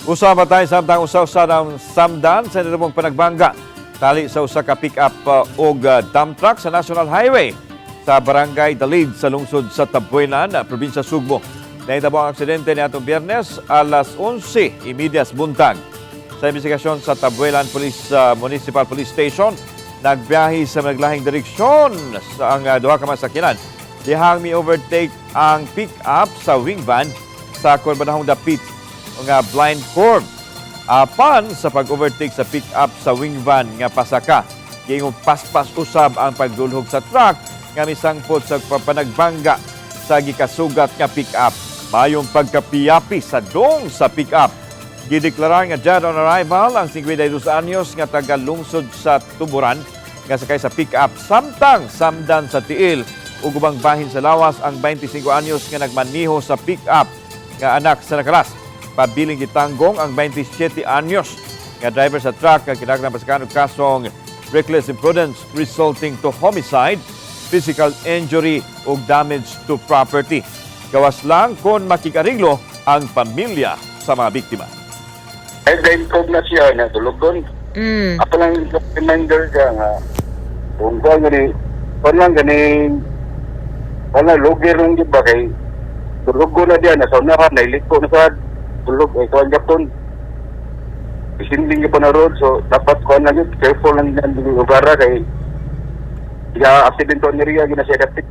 Usa patay samtang usa-usa ng samdan sa nahimong panagbangga tali sa usa ka pick-up og dump truck sa National Highway sa Barangay Dalid sa lungsod sa Tabuelan, probinsya Sugbo. Nahitabo ang aksidente niadtong Biyernes alas 11:30 buntag. Sa investigasyon sa Tabuelan Police Municipal Police Station, nagbiyahe sa maglahing direksyon sa ang duha ka mga sakyanan dihang mi-overtake ang pick-up sa wing van sa kurbanahong dapit nga blind curve. Apan sa pag-overtake sa pick-up sa wing van nga pasaka, giingong paspas usab ang pagdulhog sa truck nga misangpot sa panagbangga sa gikasugat nga pick-up. Mayong pagkapiyapi sa dong sa pick-up. Gideklara nga dead on arrival ang 52 anyos nga taga-lungsod sa Tuburan nga sakay sa pick-up, samtang samdan sa tiil ug ubang bahin sa lawas ang 25 anyos nga nagmaniho sa pick-up nga anak sa nakalas. Pabiling gitanggong ang 27 anyos nga driver sa truck nga kinahanglan pasakaan og kasong reckless imprudence resulting to homicide, physical injury ug damage to property. Gawas lang kung makikariglo ang pamilya sa mga biktima. Ay, ga-improve na siya na tulugon. Ako lang reminder ka nga kung kuan gani, kuan lang gani, wala lugi ron, di ba, kay tulugon na diyan nasa unahan, nailiko na sa tulog ay kuan gapon. Isinding pa na road, so dapat kuan lang yun, careful lang yan lugar kay ya aksidente ni Ria gina siya dapit.